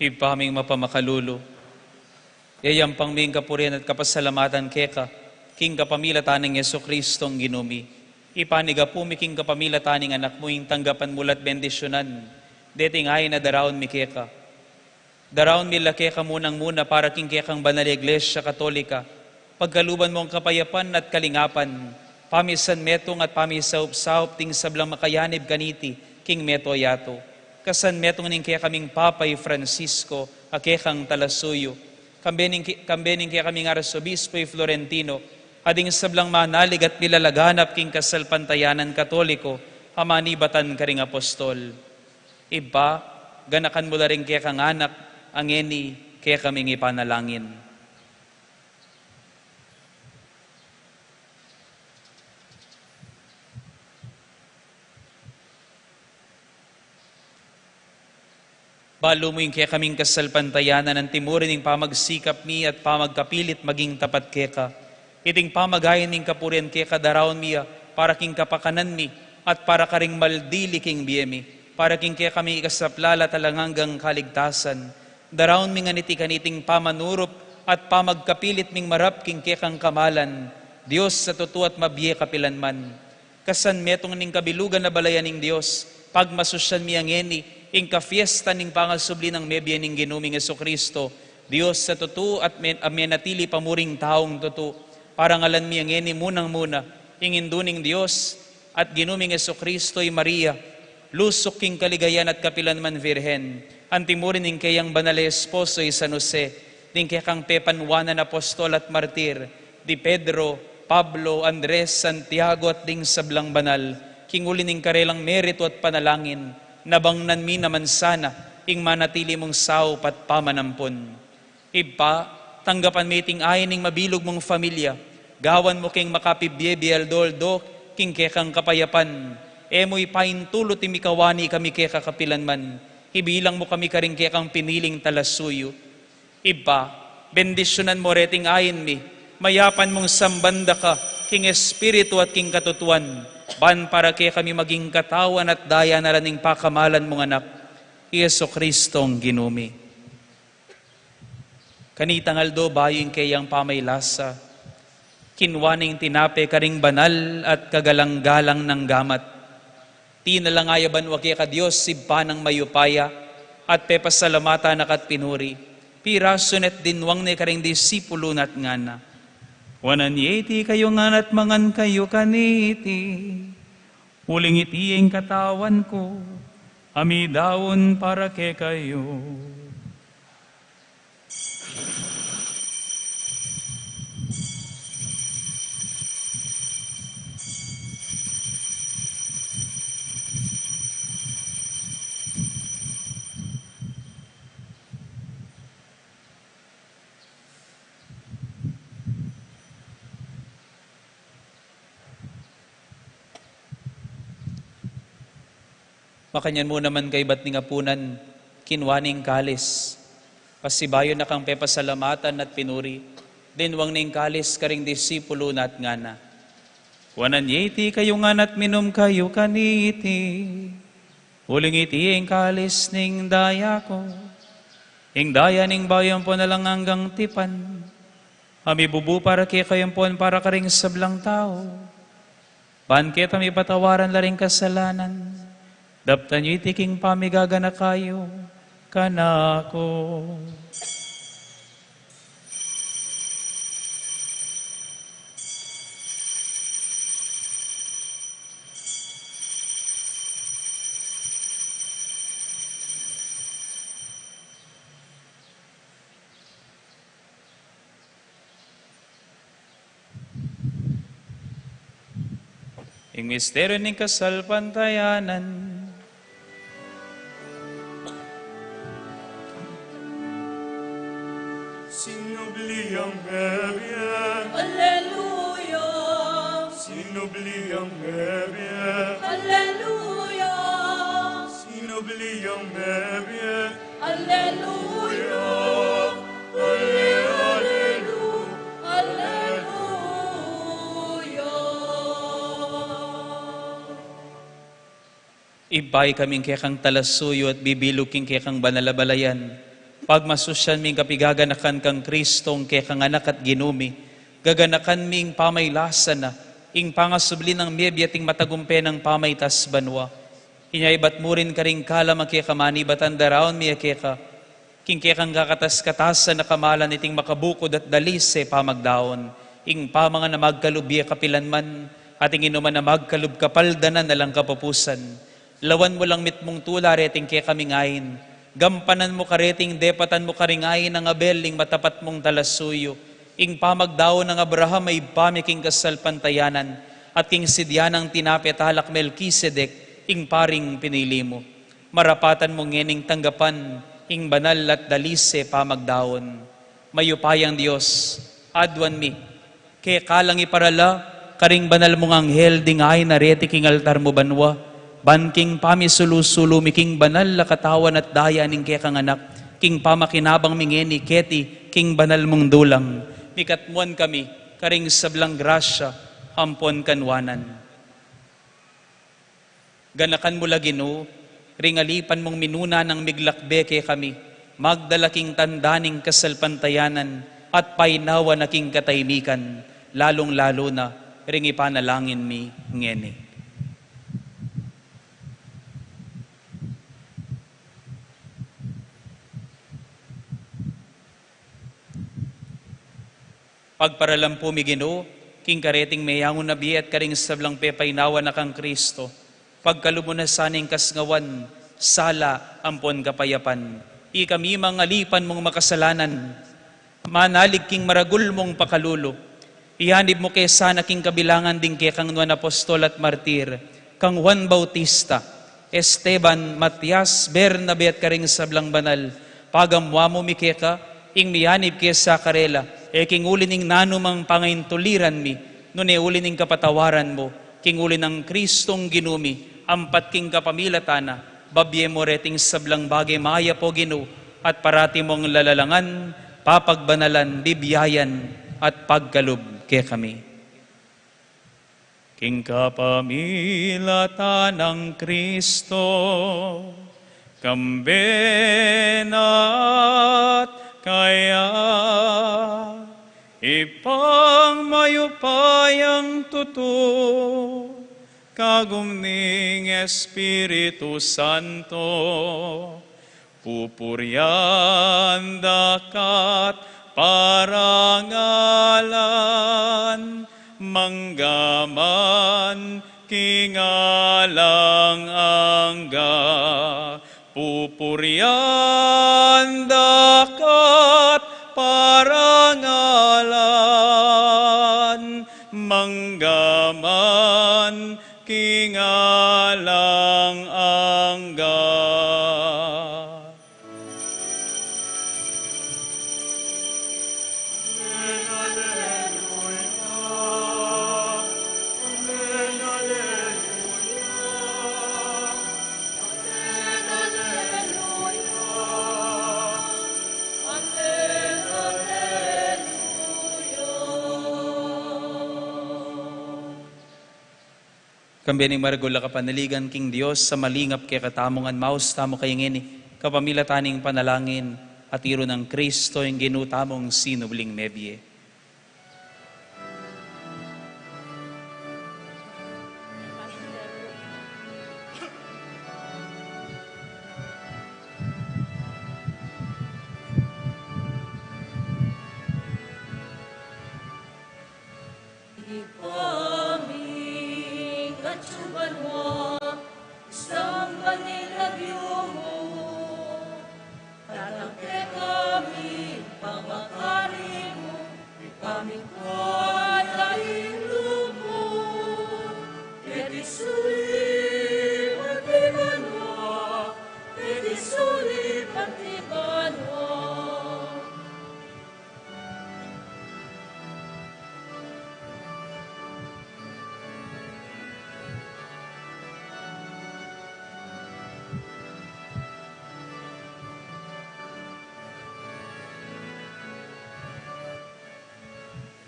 Ibpa ming mapamakalulu, yayampang mi ing kapurian at kapasalamatan keka, king kapamilatan nang Jesucristong Ginu mi. Ipanigapu mi king kapamilatan ning Anak mu ing tanggapan mu la't bendisyunan deting ain a daraun mi keka. Daraun mi la keka munang-muna para king kekang banal a Iglesia Katolika, pagkaluban mu ing kapayapan at kalingapan, pamisanmetung at pamisaup-saup ding sablang makayanib kaniti king meto yatu. Kasanmetung ning kekaming Papa i Francisco, a kekang talasuyu, kambe ning ke-, kambe ning kekaming Arsobispo i Florentino, a ding sablang manalig at milalaganap king kasalpantayanan Katoliko a manibatan karing apostol. Ibpa, ganakan mu la ring kekang anak a ngeni kekaming ipanalangin. Balu mu ing kekaming kasalpantayanan, anti mu rin ing pamagsikap mi at pamagkapilit maging tapat keka. Iting pamagayan ming kapurian keka daraun mi ya para king kapakanan mi at para karing maldili king bie mi, para king kekaming ikasaplala at alang anggang kaligtasan. Daraun mi ngan iti kaniting pamanurup at pamagkapilit ming marap king kekang kamalan, Dios a tutu at mabie kapilanman. Kasanmetung ning kabilugan a balayan ning Dios, pagmasusyan mi ngeni ing kafiesta ning pangasubli nang mebie ning Ginu ming Jesucristo, Dios a tutu at men-, a menatili pa muring taung tutu. Parangalan mi ngeni munang-muna ing Indu ning Dios at Ginu ming Jesucristo i Maria, lusuk king kaligayan at kapilanman Virgen, anti mu rin ing keyang banal a esposo i San Jose, ding kekang pepanwanan apostol at martir, di Pedro, Pablo, Andres, Santiago at ding sablang banal, king uli ning karelang meritu at panalangin, nabangnan mi naman sana ing manatili mung saup at pamanampun. Ibpa, tanggapan mi iting ain ning mabilug mung familia, gawan mu keng makapibie-bie aldo-aldo king kekang kapayapan. E mu ipaintulut ing mikawani kami keka kapilanman, ibilang mu kami karing kekang piniling talasuyu. Ibpa, bendisyunan mu reting ain mi, mayapan mung samban da ka king espiritu at king katutuan, ban para kekami maging katawan at daya na la ning pakamalan mung Anak, i Jesucristong Ginu mi. Kanitang aldo bayu ing keyang pamaylasa, kinua ne ing tinape karing banal at kagalang-galang nang gamat. Tinalang ya banua keka Dios, Ibpa nang mayupaya, at pepasalamatan na ka at pinuri. Pirasu ne at dinwang ne karing disipulu na at ngana: Kuanan ye iti kayu ngan at mangan kayu kaniti. Uling iti ing katawan ku, a midaun para kekayu. Makanyan mu naman kaybat ning apunan, kinua ne ing kalis. Pasibayu na kang pepasalamatan at pinuri, dinwang ne ing kalis karing disipulu na at ngana: Kuanan ye iti kayu ngan at minum kayu kaniti. Uling iti ing kalis ning daya ku, ing daya ning bayu ampon alang anggang tipan, a mibubu para kekayu ampon para karing sablang tau, ban keta mipatawaran la ring kasalanan. Daptan yu iti king pamigaganaka yu kanaku. Ing misteryu ning kasalpantayanan. Sinubli yang mebie. Alleluia. Sinubli yang mebie. Alleluia. Sinubli yang mebie. Alleluia. Alle-, allelu-, alleluia. Ibpa, ikaming kekang talasuyu at bibilug king kekang banal a balayan, Pagmasusyan ming kapigaganakan kang Kristong kekang Anak at Ginu mi, gaganakan ming pamailasan na ing pangasubli nang mebie at ing matagumpe nang pamaitas banua. Inya ibat mu rin karing kalam a keka manibatan, daraun mi ya keka king kekang kakatas-katasan a kamalan iting makabukud at dalise pamagdaun, ing pamangan a magkalub e kapilan man, at ing inuman a magkalub kapaldanan alang kapupusan. Lawan mu lang mitmung tula reting kekaming ain, gampanan mu kareting depatan mu karing ain nang Abel ing matapat mung talasuyu, ing pamagdaun nang Abraham a ibpa mi king kasalpantayanan, at king sidya nang tinape talak Melkisedek, ing paring pinili mu. Marapatan mu ngening tanggapan ing banal at dalise pamagdaun. Mayupayang Dios, aduan mi keka lang iparala karing banal mung anghel ding ain a reti king altar mu banua, ban king pamisulu-sulu mi king banal a katawan at daya ning kekang Anak, king pamakinabang mi ngeni keti king banal mung dulang, mikatmuan kami karing sablang grasya ampon kanuanan. Ganakan mu la, Ginu, ring alipan mung minuna nang miglakbe kekami, magdala king tanda ning kasalpantayanan at painawa na king katahimikan, lalung-lalu na ring ipanalangin mi ngeni. Pagparalan pu mi, Ginu, king kareting meyangu na bie at karing sablang pepainawa na kang Kristo, pagkalub mu na sana ing kasngawan, sala ampon kapayapan. Ikami mang alipan mung makasalanan, manalig king maragul mung pakalulu. Iyanib mu ke sana king kabilangan ding kekang nuan apostol at martir, kang Juan Bautista, Esteban, Matias, Bernabe at karing sablang banal. Pagamuan mu mi keka, ing miyanib ke sa karela, e king uli ning nanumang pangaintuliran mi, nune uli ning kapatawaran mu, king uli nang Kristong Ginu mi, ampat king kapamilatan na, babie mu reting sablang bage mayap, O Ginu, at parati mung lalalangan, papagbanalan, bibiayan, at pagkalub kekami. King kapamilatan nang Kristo, kambe na at kaya, Ibpang mayupayang tutu, kagum ning Espiritu Santo, pupurian da ka't parangalan, mangga man king alang angga. Pupurian da ka't parangalan, mangga man king alang angga. Kambe ning maragul a kapanaligan king Dios a malingap kekatamu, ngan maus tamu kaya ngeni, kapamilatan ning panalangin a tiru nang Kristo, ing Ginu tamung sinubling mebie. Ibpa mi, atsu ka banua, misamban ya ing lagyu mu, datang kekami ing pamagari mu, ing pamikad a ing lub mu, keti sulip anti banua, keti sulip anti banua.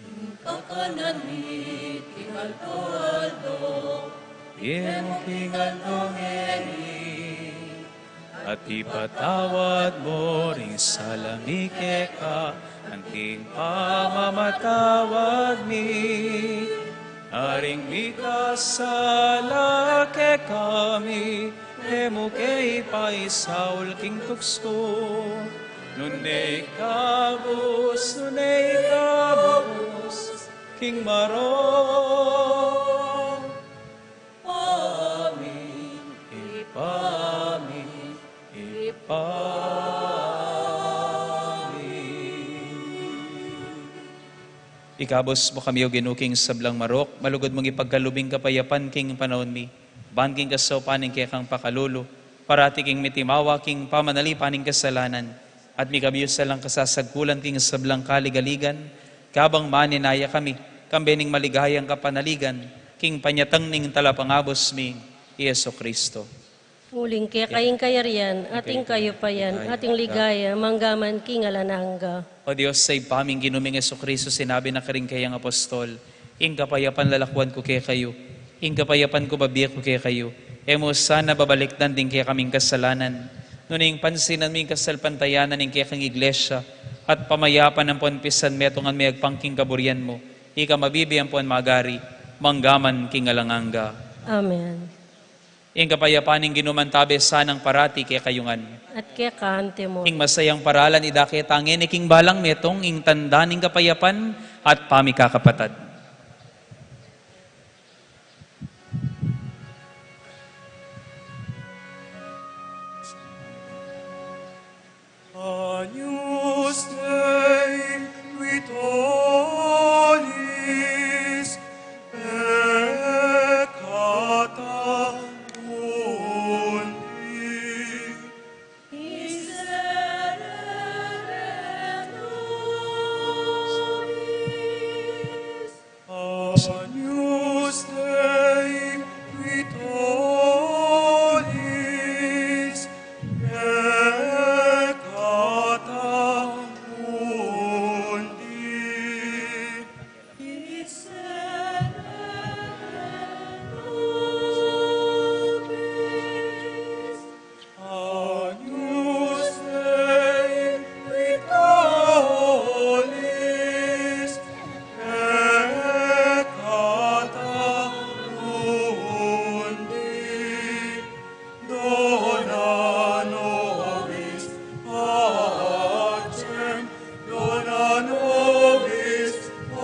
Ing kakanan mi king aldo-aldo, ibie mu king aldo ngeni, At ipatawad mu ring sala mi keka, anting pamamatawad mi karing mikasala kekami, e mu ke ipaisaul king tuksu, nune ikabus, nune ikabus king marok. Amin. Ibpa mi, Ibpa mi. Ikabus mu kami, O Ginu, king sablang marok, malugud mung ipagkalub ing kapayapan king panaun mi, ban king kasaupan ning kekang pakalulu, parati kaming mitimawa king pamanalipan ning kasalanan, at mikabus sa lang kasasagkulan king sablang kaligaligan, kabang maninaya kami, kambe ning maligayang kapanaligan, king panyatang ning Talapangabus mi, Jesucristo. Uling keka ing kayarian, at ing kayupayan, at ing ligaya, manggaman king alang angga. O Dios, sa Ibpa ming Ginu ming Jesucristo, sinabi na karing kayang apostol, ing kapayapan lalakwan ku kekayu, ing kapayapan ku babie ku kekayu, e mu sana babalikdan ding kekaming kasalanan, nune ing pansinan mu ing kasalpantayanan ning kekang Iglesia, at pamayapan ampon pisan metungan me agpang king kaburian mu, ika mabibie ampon magari, manggaman king alang angga. Amen. Ing kapayapan ning Ginu mantabe sanang parati kekayu ngan. At keka mu rin. Ing masayang paralan idake tangeni king balang metung, ing tanda ning kapayapan at pamikakapatad. Agnus Dei, qui tollis peccata mundi, miserere nobis. Agnus Dei, qui tollis peccata mundi, miserere nobis. Agnus Dei, qui tollis peccata mundi, dona nobis pacem, dona nobis pacem.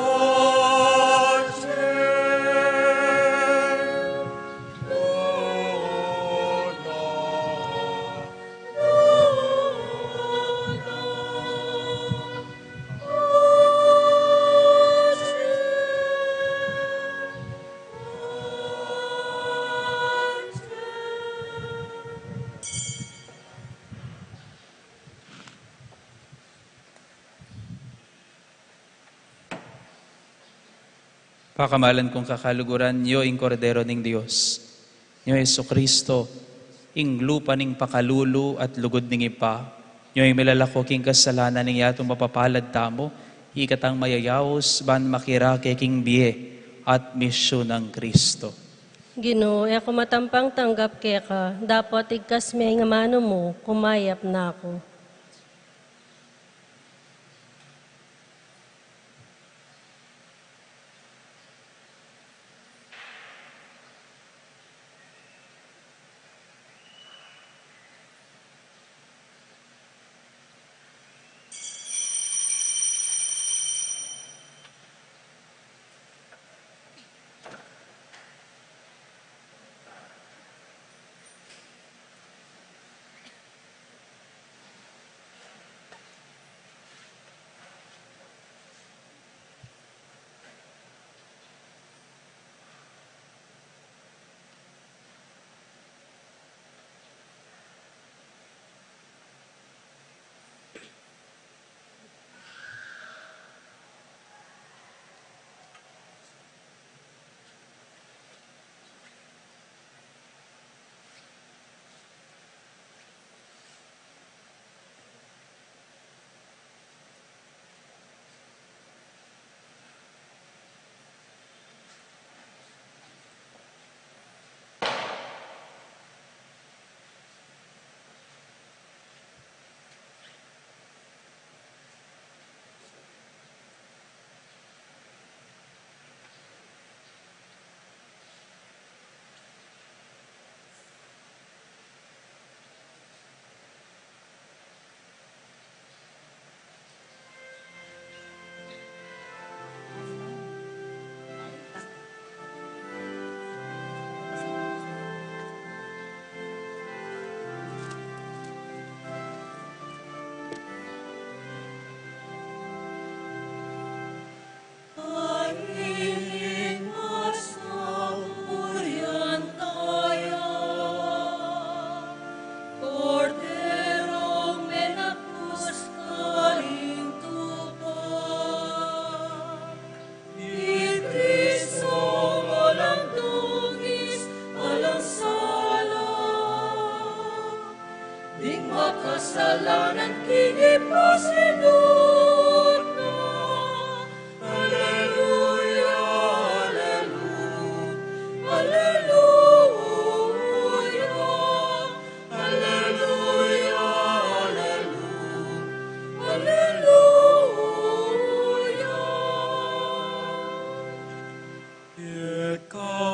Pakamalan kung kakaluguran, nyo ing Kordero ning Dios, nyo Jesucristo, ing lupa ning pakalulu at lugud ning Ibpa, nyo ing milalako king kasalanan ning yatung mapapalad tamu, ikatang mayayaus ban makirake king bie at misyu nang Cristo. Ginu, e ku matampang tanggap keka, dapot igkas me ing amanu mu, kumayap na ku. Ika